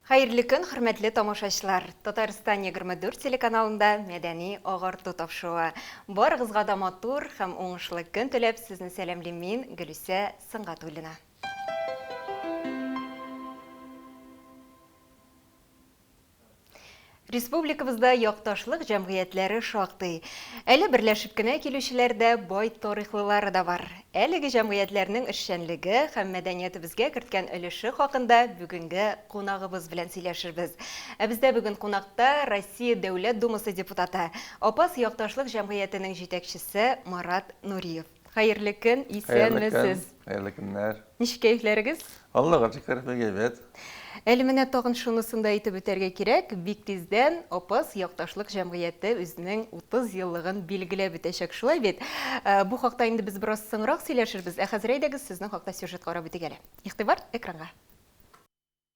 Хәерле көн, хөрмәтле тамашачылар! Татарстан 24 телеканалында Мәдәни агарту тапшыруы. Барыгызга да матур һәм уңышлы көн теләп, сезне сәламлим мин, Гөлүсә Сөнгатуллина. Республикабызда якташлык җәмгыятьләре шактый. Әле берләшеп кенә килүчеләр дә, бай тарихлылары да бар. Әлеге җәмгыятьләрнең эшчәнлеге һәм мәдәниятебезгә керткән өлеше хакында бүгенге кунагыбыз белән сөйләшербез. Ә бездә бүген кунакта Россия Дәүләт Думасы депутаты, Апас якташлык җәмгыятенең җитәкчесе Марат Нуриев. Хәерле көн, исәнмесез! Хәерле көннәр! Ничек кәефләрегез? Аллага шөкер, бик әйбәт. Әле менә тагын шунысын да әйтеп үтәргә кирәк, бик тиздән Апас якташлык җәмгыяте үзенең 30 еллыгын билгеләп үтәчәк, шулай бит? Бу хакта инде без бераз соңрак сөйләшербез, ә хәзер әйдәгез сезнең хакта сюжет карап үтик әле. Игътибар, экранга!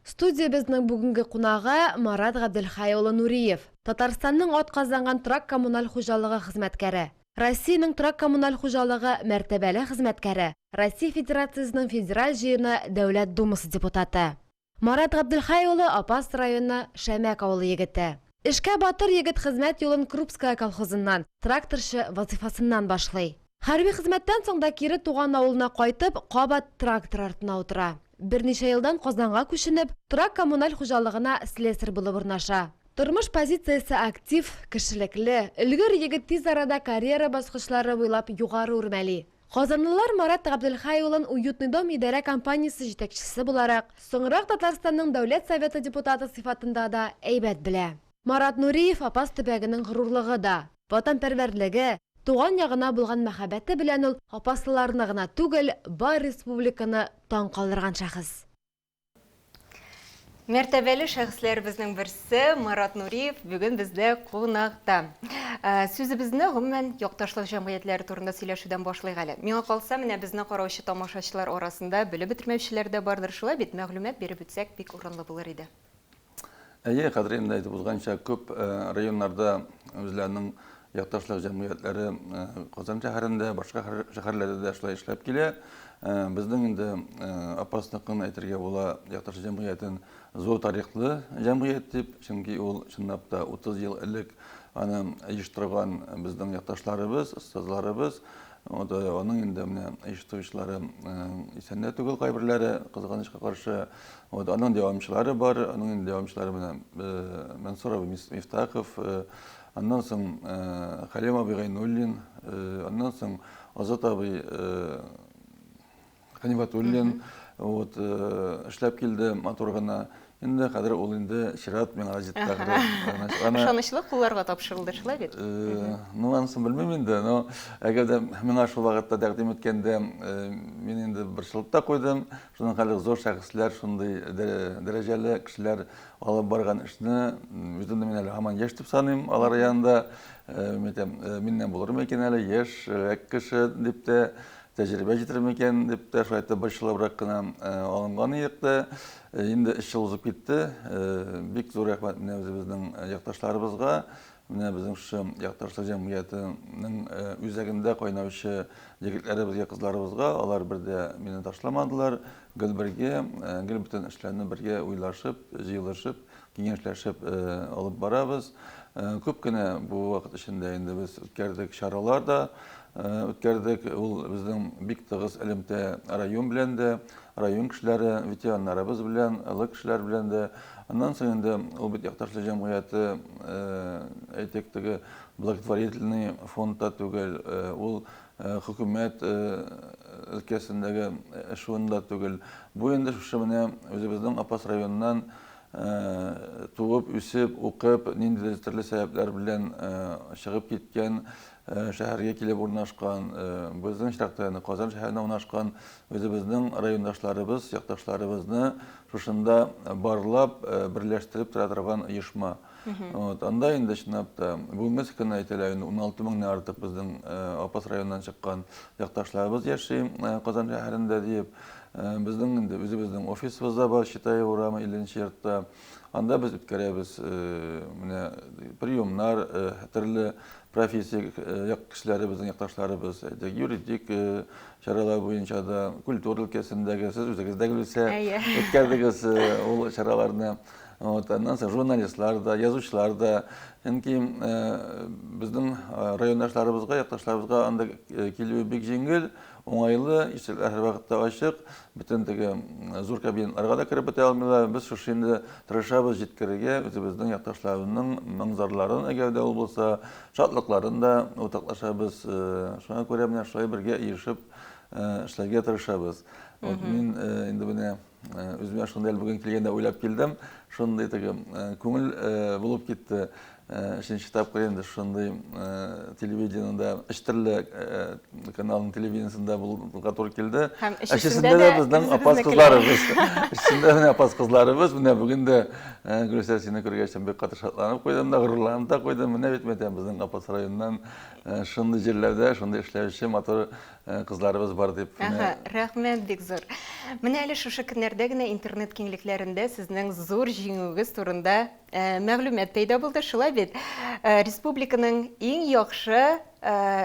Студиябезнең бүгенге кунагы, Марат Габделхәй улы Нуриев, Татарстанның атказанган торак-коммуналь хуҗалыгы хезмәткәре, Россиянең торак-коммуналь хуҗалыгы мәртәбәле хезмәткәре, Россия Федерациясенең Федераль Җыены Дәүләт Думасы депутаты. Марат Габделхәй улы Апас районы Шәмәк авылы егете. Эшкә батыр егет хезмәт юлын Крупская колхозыннан, тракторчы вазыйфасыннан башлый. Хәрби хезмәттән соң да кире туган авылына кайтып, кабат трактор артына утыра. Берничә елдан Казанга күченеп, торак-коммуналь хуҗалыгына слесарь булып урнаша. Тормыш позициясе актив, кешелекле, өлгер егет тиз арада карьера баскычлары буйлап югары үрмәли. Казанлылар Марат Габделхәй улын Уютный дом идарә компаниясе җитәкчесе буларак, соңрак Татарстанның Дәүләт Советы депутаты сыйфатында да әйбәт белә. Марат Нуриев Апас төбәгенең горурлыгы да. Ватанпәрвәрлеге, туган ягына булган мәхәббәте белән ул апаслыларны гына түгел, бар республиканы таң калдырган шәхес. Мәртәбәле шәхесләребезнең берсе Марат Нуриев бүген бездә кунакта. Сүзебезне, гомумән, якташлык җәмгыятьләре турында сөйләшүдән башлыйк әле. Миңа калса, менә безне караучы тамашачылар арасында белеп бетермәүчеләр дә бардыр, шулай бит? Мәгълүмат биреп үтсәк, бик урынлы булыр иде. Әйе, хәзер инде әйтеп узганча, күп районнарда үзләренең якташлык җәмгыятьләре Казан шәһәрендә, башка шәһәрләрдә дә шулай эшләп килә. Безнең инде Апасныкын әйтергә була, якташлык җәмгыятен зур тарихлы җәмгыять дип, чөнки ул чынлап та 30 ел элек аны оештырган безнең якташларыбыз, остазларыбыз. Вот, аның инде менә оештыручылары исән дә түгел кайберләре, кызганычка каршы. Вот, аның дәвамчылары бар, аның инде дәвамчылары менә Мансур абый Мифтахов, аннан соң Хәлим абый Гайнуллин, аннан соң Азат абый Ханифатуллин, вот, эшләп килде матур гына. Инде хәзер ул инде чират миңа җитте ахры. Ышанычлы кулларга тапшырылды, шулай бит? Ну, анысын белмим инде, но әгәр дә миңа шул вакытта тәкъдим иткәндә, мин инде борчылып та куйдым. Шуның хәтле зур шәхесләр, шундый дәрәҗәле кешеләр алып барган эшне, үземне мин әле һаман яшь дип саныйм алар янында. Мин әйтәм, миннән булыр микән әле, яшьрәк кеше дип тә, тәҗрибә җитер микән дип тә шулай итеп борчылыбрак кына алынган идек тә. Инде өч ел узып китте. Бик зур рәхмәт менә үзебезнең якташларыбызга. Менә безнең шушы якташлар җәмгыятенең үзәгендә кайнаучы егетләребезгә, кызларыбызга. Алар бер дә мине ташламадылар. Гел бергә, гел бөтен эшләрне бергә уйлашып, җыелышып, киңәшләшеп алып барабыз. Күп кенә бу вакыт эчендә инде без үткәрдек чаралар да үткәрдек. Ул безнең бик тыгыз элемтә район белән дә, район кешеләре, ветераннарыбыз белән, олы кешеләр белән дә. Аннан соң инде ул бит якташлык җәмгыяте, әйтик, теге благотворительный фонд та түгел, ул хөкүмәт өлкәсендәге эш урыны да түгел. Бу инде шушы менә үзебезнең Апас районыннан туып, үсеп, укып, ниндидер төрле сәбәпләр белән чыгып киткән, шәһәргә килеп урнашкан, безнең очракта инде Казан шәһәренә урнашкан үзебезнең райондашларыбыз, якташларыбызны шушында барлап, берләштереп тора торган оешма. Вот, анда инде чынлап та бүгенге көнне әйтәләр, инде 16 меңнән артык безнең Апас районыннан чыккан якташларыбыз яши Казан шәһәрендә диеп. Безнең инде үзебезнең офисыбыз да бар, Читаева урамы 50 нче йортта. Анда без үткәрәбез менә приемнар, төрле профессия як кешеләре, безнең якташларыбыз, әйтик, юридик чаралар буенча да, культура өлкәсендәге, сез үзегез дә Гөлүсә үткәрдегез ул чараларны. Вот, аннан соң журналистлар да, язучылар да. Чөнки безнең райондашларыбызга, якташларыбызга анда килүе бик җиңел, уңайлы, ишекләр һәрвакытта ачык. Бөтен теге зур кабинетларга да кереп бетә алмыйлар. Без шушы инде тырышабыз җиткерергә үзебезнең якташларыбызның моң-зарларын, әгәр дә ул булса, шатлыкларын да уртаклашабыз. Шуңа күрә менә шулай бергә оешып эшләргә тырышабыз. Вот мин инде менә үземә шундый әле бүген килгәндә уйлап килдем. Шундый теге күңел булып китте. Өченче тапкыр инде шундый телевидениедә, өч төрле каналның телевидениесендә булырга туры килде. Һәм өчесендә дә безнең Апас кызларыбыз. Өчесендә менә Апас кызларыбыз. Менә бүген дә Гөлүсә сине күргәч, бик каты шатланып куйдым да, горурланып та куйдым. Менә бит мәйтәм, безнең Апас районыннан шундый җирләрдә, шундый эшләүче матур кызларыбыз бар дип. Әһә, рәхмәт бик зур. Менә әле шушы көннәрдә генә интернет киңлекләрендә сезнең зур җиңүегез турында мәгълүмат пәйда булды, шулай бит? Республиканың иң яхшы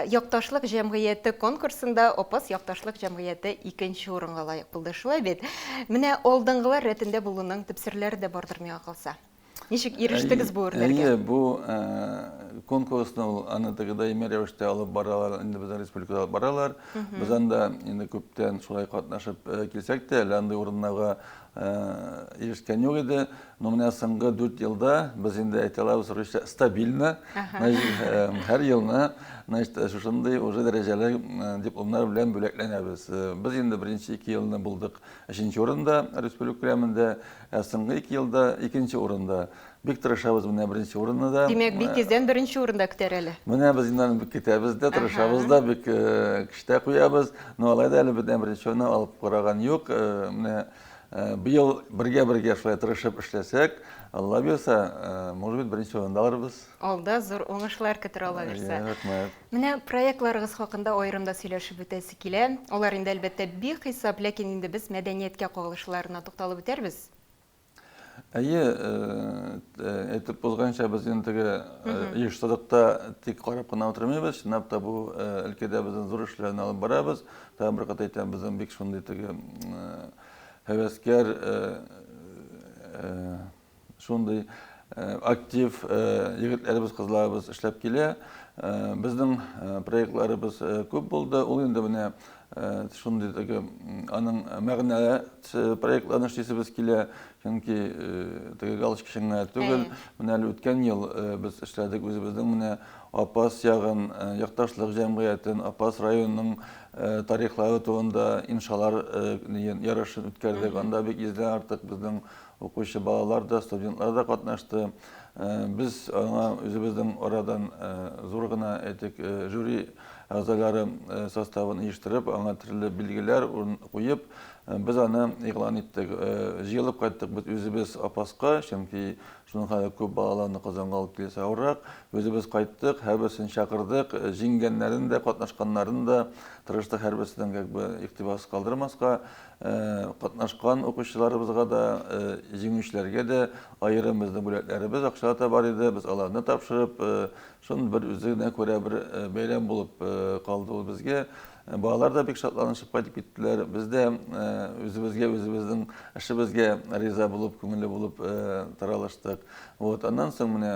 якташлык җәмгыяте конкурсында Апас якташлык җәмгыяте икенче урынга лаек булды, шулай бит? Менә алдынгылар рәтендә булуның төп серләре дә бардыр миңа калса. Ничек ирештегез бу үрләргә? Әйе, бу конкурсны ул аны теге даими рәвештә алып баралар, инде безнең республикада алып баралар. Без анда инде күптән шулай катнашып килсәк тә, әле андый урыннарга ирешкән юк иде. Но менә соңгы 4 елда без инде әйтә алабыз, русча стабильно, значит, һәр елны, значит, шушындый уже дәрәҗәле дипломнар белән бүләкләнәбез. Без инде беренче 2 елны булдык өченче урында республика күләмендә, ә соңгы 2 елда икенче урында. Бик тырышабыз менә беренче урынны да. Димәк, бик тиздән беренче урында көтәр әле. Менә без инде аны бик көтәбез дә, тырышабыз да, бик көч тә куябыз. Но алай да әле бездән беренче урынны алып караган юк. Менә быел бергә-бергә шулай тырышып эшләсәк, Алла бирса, может быть, беренче урында алырбыз. Алда зур уңышлар көтер, Алла бирса. Рәхмәт. Менә проектларыгыз хакында аерым да сөйләшеп үтәсе килә. Алар инде, әлбәттә, бихисап, ләкин инде без мәдәнияткә кагылышлыларына тукталып үтәрбез. Әйе, әйтеп узганча, без инде теге оештырдык та тик карап кына утырмыйбыз. Чынлап та бу өлкәдә без зур эшләрне алып барабыз. Тагын бер кат әйтәм, безнең бик шундый теге һәвәскәр Шундый актив егетләребез, кызларыбыз эшләп килә. Безнең проектларыбыз күп булды. Ул инде менә шундый теге аның мәгънәле проектларны эшлисебез килә. Чөнки теге галочка өчен генә түгел. Менә әле үткән ел без эшләдек үзебезнең менә Апас ягын, якташлык җәмгыятен, Апас районының тарихлары турында иншалар ярышын үткәрдек. Анда бик йөздән артык безнең Укучы балалар да, студентлар да катнашты. Без аңа үзебезнең арадан зур гына, әйтик, жюри әгъзалары составын оештырып, аңа төрле билгеләр куеп, без аны игълан иттек. Җыелып кайттык без үзебез Апаска, чөнки шуның кадәр күп балаларны Казанга алып килүсе авыррак. Үзебез кайттык, һәрберсен чакырдык, җиңгәннәрен дә, катнашканнарын да тырыштык һәрберсенең как бы игътибарсыз калдырмаска. Катнашкан укучыларыбызга да, җиңүчеләргә дә аерым безнең бүләкләребез, акчалата бар иде. Без аларны тапшырып, шуны бер үзе генә күрә бер бәйрәм булып калды ул безгә. Балалар да бик шатланышып кайтып киттеләр. Без дә үзебезгә, үзебезнең эшебезгә риза булып, күңелле булып таралыштык. Вот, аннан соң менә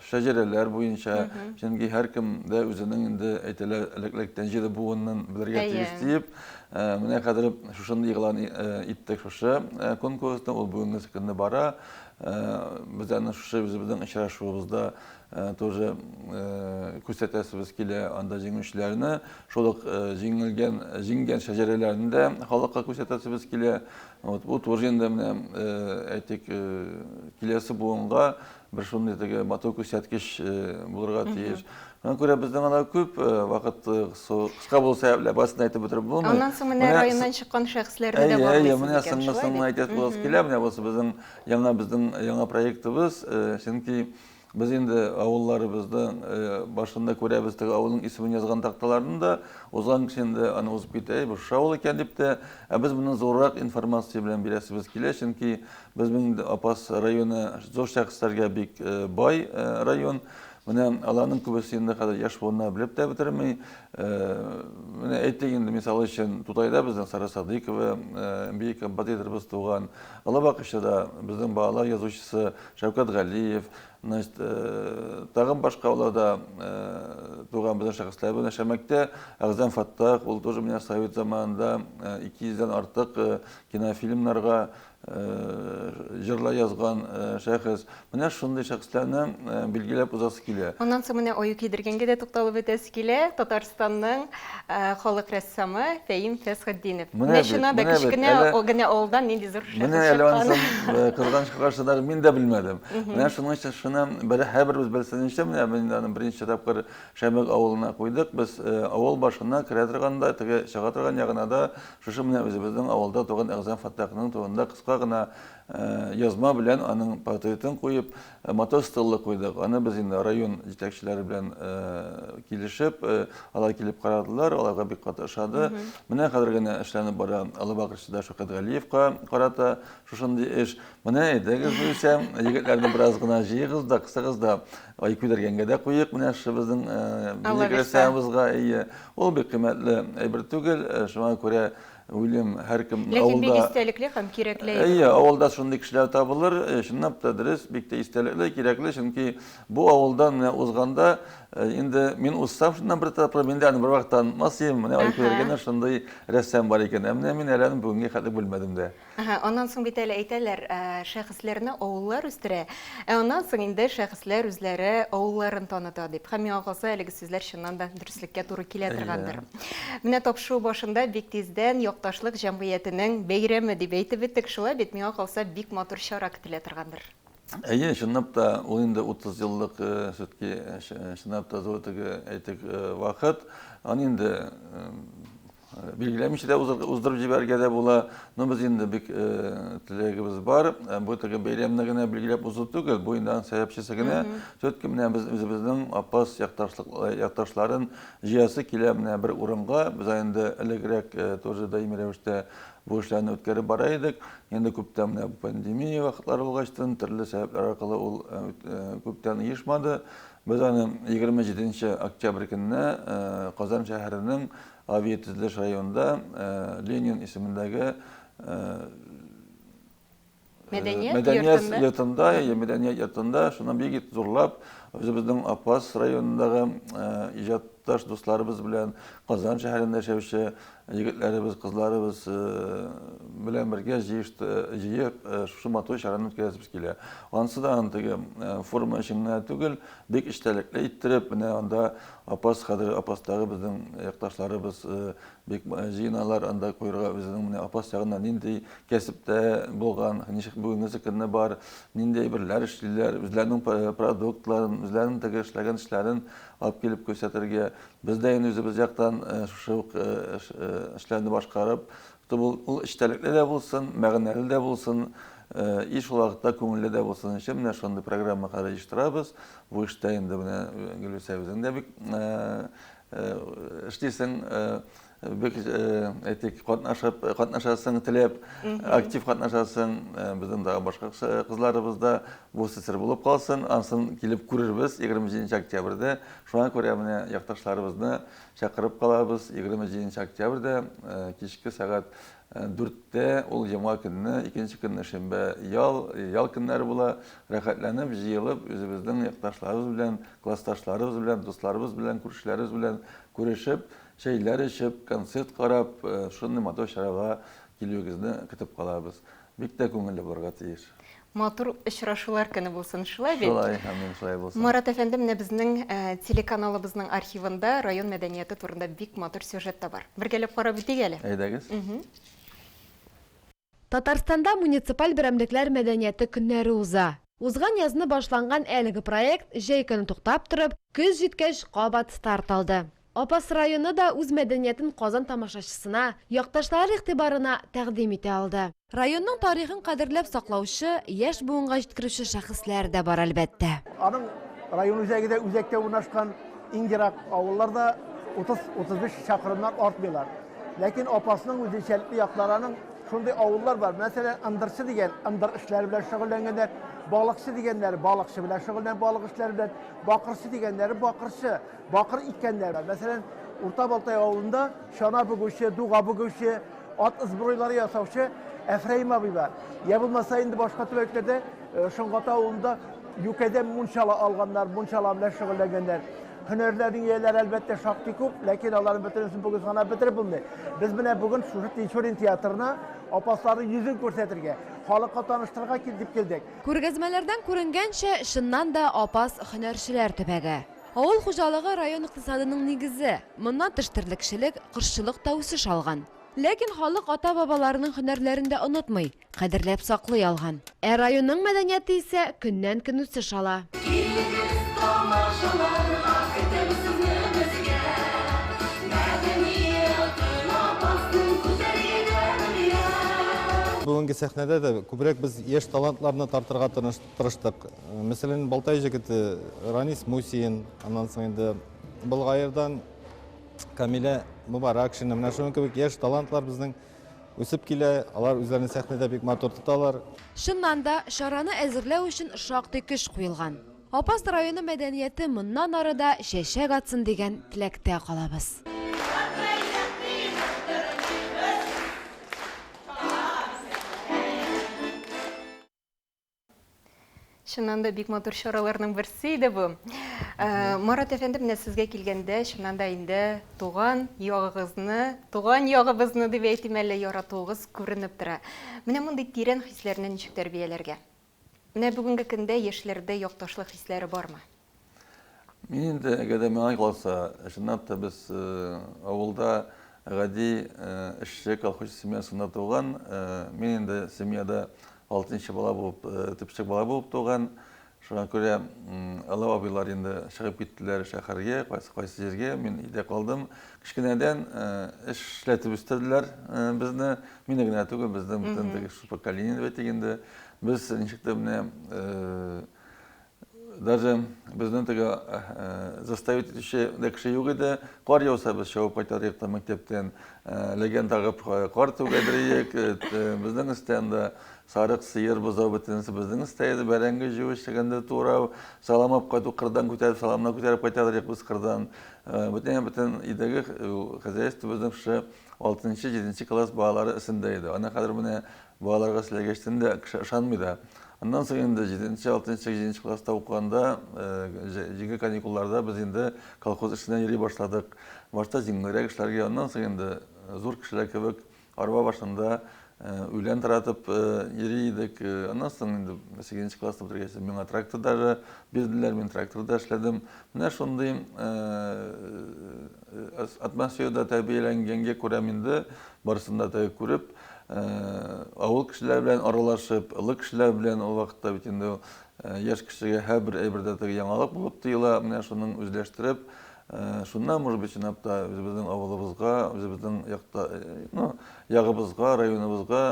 шәҗәрәләр буенча, чөнки һәркем дә үзенең инде әйтәләр, элек-электән җиде буынын белергә тиеш диеп, Менә хәзер шушындый игълан иттек шушы конкурсны, ул бүгенге көнне бара. Без аны шушы үзебезнең очрашуыбызда тоже күрсәтәсебез килә, анда җиңүчеләрне, шул ук җиңелгән, җиңгән шәҗәрәләрне дә халыкка күрсәтәсебез килә. Вот бу тоже инде менә әйтик, киләсе буынга бер шундый теге матур күрсәткеч булырга тиеш. Шуңа күрә безнең ана күп вакыт кыска булу сәбәпле барысын әйтеп бетереп булмый. Аннан соң менә районнан чыккан шәхесләрне дә барлыйсыз икән, шулай бит? Менә соңгы-соңгы әйтәсе буласы килә, менә бусы безнең яңа безнең яңа проектыбыз, чөнки без инде авылларыбызның башында күрәбез теге авылның исемен язган такталарны да, узган кеше инде аны узып китә, әй, бу шушы авыл икән дип тә, ә без моны зуррак информация белән бирәсебез килә, чөнки безнең инде Апас районы зур шәхесләргә бик бай район. Менә аларның күбесе инде хәзер яшь буыннар белеп тә бетерми. Менә әйтик инде, мисал өчен, Тутайда безнең Сара Садыйкова, бөек композиторыбыз туган. Олы Бакычыда безнең балалар язучысы Шәүкәт Галиев, значит, тагын башка аларда туган безнең шәхесләр. Менә Шәмәктә Әгъзам Фәттах, ул тоже менә совет заманында 200 дән артык кинофильмнарга җырлар язган шәхес. Менә шундый шәхесләрне билгеләп узасы килә. Аннан соң менә аю кидергәнгә дә тукталып үтәсе килә. Татарстанның халык рәссамы Фәим Фәсхетдинов. Менә чыннан да кечкенә генә авылдан нинди зур шәхес чыккан. Менә әле анысын кызганычка каршы да мин дә белмәдем. Менә шуның өчен шуны бер һәрберебез белсен өчен менә мин аны берничә тапкыр Шәмәк авылына куйдык. Без авыл башына керә торган да, теге чыга торган ягына да Шушы менә үзебезнең авылда туган Әгъзам Фәттахның турында кыска гына язма белән аның портретын куеп, матур стелла куйдык. Аны без инде район җитәкчеләре белән килешеп, алар килеп карадылар, аларга бик каты ошады. Менә хәзер генә эшләнеп бара Олы Бакырчыда Шәүкәт Галиевка карата шушындый эш. Менә әйдәгез, югыйсә, егетләрне бераз гына җыегыз да, кысыгыз да, ай күтәргәнгә дә куйыйк менә шушы безнең бөек рәссамыбызга. Әйе, ул бик кыйммәтле әйбер түгел, шуңа күрә уйлыйм, һәркем авылда... Ләкин бик истәлекле һәм кирәкле әйбер. Әйе, авылда шундый кешеләр табылыр, чынлап та дөрес, бик тә истәлекле, кирәкле, чөнки бу авылдан менә узганда, инде мин узсам шуннан бер тапкыр, мин дә аны бервакытта онытмас идем, менә ай күтәргәндә шундый рәссам бар икән. Ә менә мин әле аны бүгенгә хәтле белмәдем дә. Әһә, аннан соң бит әле әйтәләр, шәхесләрне авыллар үстерә, ә аннан соң инде шәхесләр үзләре авылларын таныта дип. Һәм миңа калса, әлеге сүзләр чыннан да дөреслеккә туры килә торгандыр. Менә тапшыру башында бик тиздән Якташлык җәмгыятенең бәйрәме дип әйтеп үттек, шулай бит, миңа калса, бик матур чара көтелә торгандыр. Әйе, чынлап та, ул инде 30 еллык все-таки чынлап та зур теге, әйтик, вакыт. Аны инде Билгеләмичә дә уздырып җибәрергә дә була. Но без инде бик теләгебез бар. Бу теге бәйрәмне генә билгеләп узу түгел, бу инде аның сәбәпчесе генә. Все-таки менә без үзебезнең Апас якташларын җыясы килә менә бер урынга. Без инде элегрәк тоже даими рәвештә бу эшләрне үткәреп бара идек. Инде күптән менә пандемия вакытлары булгачтын, төрле сәбәпләр аркылы ул күптән оешмады. Без аны 27 октябрь көнне Казан шәһәренең Авиатөзелеш районында Ленин исемендәге мәдәният йортында, мәдәният йортында шуны бик зурлап үзебезнең Апас районындагы иҗатташ дусларыбыз белән Казан шәһәрендә яшәүче егетләребез, кызларыбыз белән бергә җыеп шушы матур чараны үткәрәсебез килә. Анысы да аның теге форма өчен генә түгел, бик эчтәлекле иттереп, менә анда Апас, хәзер Апастагы безнең якташларыбыз бик җыеналар анда куерга үзенең менә Апас ягында нинди кәсептә булган, ничек бүгенгесе көнне бар, нинди әйберләр эшлиләр, үзләренең продуктларын, үзләренең теге эшләгән эшләрен алып килеп күрсәтергә. Без дә инде үзебез яктан шушы ук эшләрне башкарып, Ул, ул эчтәлекле дә булсын, мәгънәле дә булсын, и шул вакытта күңелле дә булсын өчен менә шундый программа хәзер оештырабыз. Бу эштә инде менә Гөлүсә үзең дә бик эшлисең, бик әйтик, катнашып, катнашасың, теләп, актив катнашасың. Безнең тагы башка кызларыбыз да бу сер булып калсын, ансын килеп күрербез 27 октябрьдә. Шуңа күрә менә якташларыбызны Чакырып калабыз, 27 октябрьдә кичке сәгать дүрттә, ул җомга көнне, икенче көнне шимбә ял, ял көннәре була, рәхәтләнеп, җыелып, үзебезнең якташларыбыз белән, классташларыбыз белән, дусларыбыз белән, күршеләребез белән күрешеп, чәйләр эчеп, концерт карап, шундый матур чарага килүегезне көтеп калабыз. Бик тә күңелле булырга тиеш. Матур очрашулар көне булсын, шулай бит? Шулай, амин, шулай булсын. Марат әфәнде, менә безнең телеканалыбызның архивында район мәдәнияте турында бик матур сюжет та бар. Бергәләп карап үтик әле. Әйдәгез. Татарстанда муниципаль берәмлекләр мәдәнияте көннәре уза. Узган язны башланган әлеге проект җәй көне туктап торып, көз җиткәч кабат старт алды. Апас районы да үз мәдәниятен Казан тамашачысына, якташлары игътибарына тәкъдим итә алды. Районның тарихын кадерләп саклаучы, яшь буынга җиткерүче шәхесләр дә бар, әлбәттә. Аның район үзәге дә үзәктә урнашкан, иң ерак авыллар да 30-35 чакрымнан артмыйлар. Ләкин Апасның үзенчәлекле яклары аның шундый авыллар бар. Мәсәлән, Ындырчы дигән ындыр эшләре белән шөгыльләнгәннәр. Балыкчы дигәннәре балыкчы белән шөгыльләнә, балык эшләре белән. Бакырчы дигәннәре бакырчы, бакыр иткәннәр. Мәсәлән, Урта Балтай авылында чана бөгүче, дуга бөгүче, ат ызбруйлары ясаучы Әфрәим абый бар. Я булмаса инде башка төбәкләрдә э, Шонгата авылында юкәдән мунчала алганнар, мунчала белән шөгыльләнгәннәр. Һөнәрләрнең ияләре әлбәттә шактый күп, ләкин аларның бөтенесен бүген санап бетереп булмый. Без менә бүген шушы Тинчурин театрына Апасларның йөзен күрсәтергә, халыкка таныштырырга кил дип килдек. Күргәзмәләрдән күренгәнчә, чыннан да Апас һөнәрчеләр төбәге. Авыл хуҗалыгы район икътисадының нигезе. Моннан тыш терлекчелек, кошчылык та үсеш алган. Ләкин халык ата-бабаларының һөнәрләрен дә онытмый, кадерләп саклый алган. Ә районның мәдәнияте исә көннән-көн үсеш ала. Килегез тамашаларга, көтәбез сезне безгә. Мәдәниятын Апасның күтәргән дөнья. Бүгенге сәхнәдә дә күбрәк без яшь талантларны тартырга тырыштык. Мәсәлән, Балтай җегете Ранис Мусин, аннан соң инде Болгаердан Камилә Мубаракшина, менә шуның кебек яшь талантлар безнең үсеп килә, алар үзләрен сәхнәдә бик матур тоталар. Чыннан да, чараны әзерләү өчен шактый көч куелган. Апас районы мәдәнияте моннан ары да чәчәк атсын дигән теләктә калабыз. Чыннан да бик матур чараларның берсе иде бу. Э, Марат әфәнде, менә сезгә килгәндә, чыннан да инде туган ягыгызны, туган ягыбызны дип әйтим әле, яратуыгыз күренеп тора. Менә мондый тирән хисләрне ничек тәрбияләргә? Менә бүгенге көндә яшьләрдә якташлык хисләре бармы? Мин инде, әгәр дә миңа калса, чынлап та без авылда гади эшче, колхозчы семьясында туган. Мин инде семьяда алтынчы бала булып, төпчек бала булып туган. Шуңа күрә олы абыйлар инде чыгып киттеләр шәһәргә, кайсы кайсы җиргә, мин өйдә калдым. Кечкенәдән эшләтеп үстерделәр безне. Мине генә түгел, безнең бөтен теге поколение дип әйтик инде. Без ничек тә менә Даже безнең теге заставить итүче дә кеше юк иде. Кар яуса без чабып кайтар идек та мәктәптән. Ләгән тагып кар түгәдер идек. Безнең өстә анда сарык, сыер, бозау бөтенесе безнең өстә иде. Бәрәңге җыю, чөгендер турау, салам алып кайту, кырдан күтәреп, саламны күтәреп кайтадыр идек без кырдан. Бөтен бөтен өйдәге хозяйство безнең шушы алтынчы, җиденче класс балалары өстендә иде. Аны хәзер менә Балаларга сөйләгәчтен дә кеше ышанмый да. Аннан соң инде җиденче, алтынчы, җиденче класста укыганда, җәйге каникулларда без инде колхоз эшенә йөри башладык. Башта җиңелрәк эшләргә, аннан соң инде зур кешеләр кебек арба башында үлән таратып йөри идек. Аннан соң инде сигезенче классны бетергәч, миңа трактор даже бирделәр, мин тракторда эшләдем. Менә шундый атмосферада тәрбияләнгәнгә күрә инде барысын да теге күреп, Авыл кешеләре белән аралашып, олы кешеләр белән ул вакытта бит инде яшь кешегә һәрбер әйбер дә теге яңалык булып тоела, менә шуның үзләштереп, шуннан, может быть, чынлап та үзебезнең авылыбызга, үзебезнең якта, ну, ягыбызга, районыбызга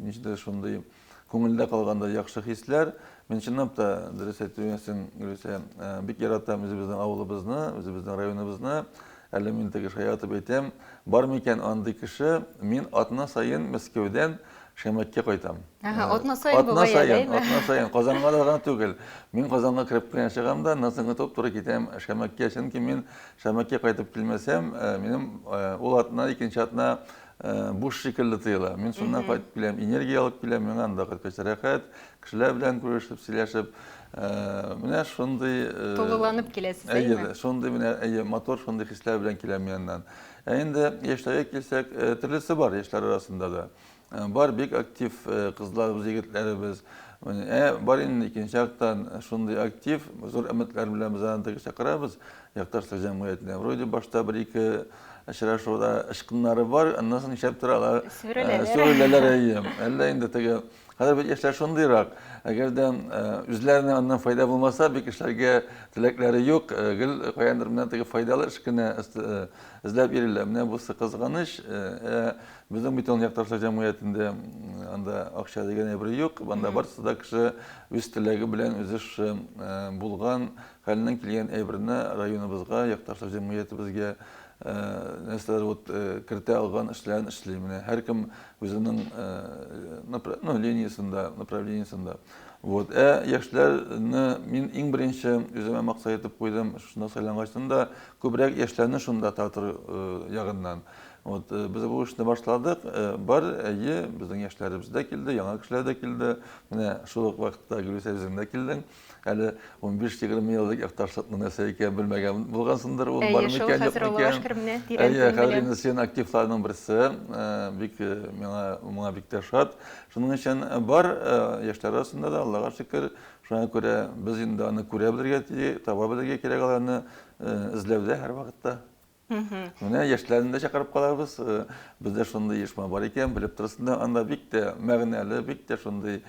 ничектер шундый күңелдә калганда яхшы хисләр. Мин чынлап та, дөрес әйтүсең, Гөлүсә, бик яратам үзебезнең авылыбызны, үзебезнең районыбызны. Әле мин теге шаяртып әйтәм, бар микән андый кеше, мин атна саен Мәскәүдән Шәмәккә кайтам. Ага, атна саен бугай әле, әйме? Атна саен, Казанга да гына түгел. Мин Казанга кереп кенә чыгам да, аннан соң туп-туры китәм Шәмәккә, чөнки мин Шәмәккә кайтып килмәсәм, минем ул атна, икенче атна буш шикелле тоела. Мин шуннан кайтып киләм, энергия алып киләм, миңа анда кайткач рәхәт, кешеләр белән күрешеп, сөйләшеп. Менә шундый Тулыланып киләсез, әйеме? Әйе, шундый менә, әйе, матур шундый хисләр белән киләм мин аннан. Ә инде яшьләргә килсәк, төрлесе бар яшьләр арасында да. Бар бик актив кызларыбыз, егетләребез. Ә бар инде икенче яктан шундый актив, зур өметләр белән без аны теге чакырабыз якташлык җәмгыятенә. Вроде башта бер-ике очрашуда ычкыннары бар, аннан соң нишләп тора алар сүреләләр. Сүреләләр, әйе. Әллә инде теге Хәзер бит яшьләр шундыйрак, әгәр дә үзләренә аннан файда булмаса, бик эшләргә теләкләре юк, гел каяндыр менә теге файдалы эш кенә эзләп йөриләр. Менә бусы кызганыч. Ә безнең бит ул якташлар җәмгыятендә анда акча дигән әйбер юк. Анда барысы да кеше үз теләге белән үзе шушы булган хәленнән килгән әйберне районыбызга, якташлар җәмгыятебезгә нәрсәләр вот кертә алган эшләрен эшли. Менә һәркем үзенең ну, линиясендә, направлениесендә. Вот. Ә яшьләрне мин иң беренче үземә максат итеп куйдым, шунда сайлангачтан да күбрәк яшьләрне шунда тартыр ягыннан. Вот, без бу эшне башладык. Бар, әйе, безнең яшьләребез дә килде, яңа кешеләр дә килде. Менә шул ук вакытта Гөлүсә үзең дә килдең. Әле 15-20 еллык якташлыкның нәрсә икәнен белмәгән булгансыңдыр, ул бар микән, юк микән. Әйе, хәзер инде син активларның берсе, бик миңа моңа бик тә шат. Шуның өчен бар яшьләр арасында да, Аллага шөкер, шуңа күрә без инде аны күрә белергә, таба белергә кирәк аларны эзләүдә һәрвакытта. Менә яшьләрне дә чакырып калабыз. Бездә шундый оешма бар икән, белеп торсын да, анда бик тә мәгънәле, бик тә шундый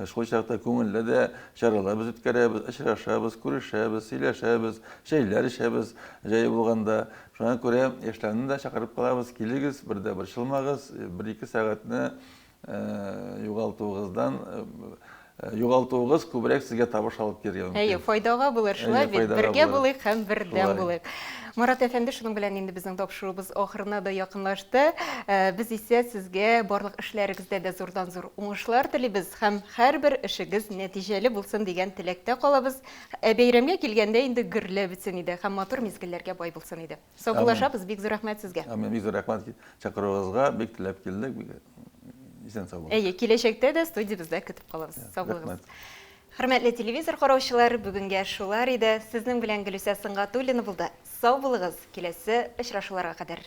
шул чакта күңелле дә чаралар без үткәрәбез, очрашабыз, күрешәбез, сөйләшәбез, чәйләр эчәбез җае булганда. Шуңа күрә яшьләрне дә чакырып калабыз, килегез, бер дә борчылмагыз, бер-ике сәгатьне югалтуыгыздан югалтуыгыз күбрәк сезгә табыш алып килергә мөмкин. Әйе, файдага булыр, шулай бит. Бергә булыйк һәм бердәм булыйк. Марат әфәнде, шуның белән инде безнең тапшыруыбыз ахырына да якынлашты. Без исә сезгә барлык эшләрегездә дә зурдан-зур уңышлар телибез һәм һәрбер эшегез нәтиҗәле булсын дигән теләктә калабыз. Ә бәйрәмгә килгәндә инде гөрләп үтсен иде һәм матур мизгелләргә бай булсын иде. Саубуллашабыз, бик зур рәхмәт сезгә. Амин, бик зур рәхмәт чакыруыгызга, бик теләп килдек, бик исән сау булыгыз. Әйе, киләчәктә дә студиябездә көтеп калабыз. Сау булыгыз. Хөрмәтле телевизор караучылар, бүгенгә шулар иде. Сезнең белән Гөлүсә Сөнгатуллина булды. Сау булыгыз, киләсе очрашуларга кадәр.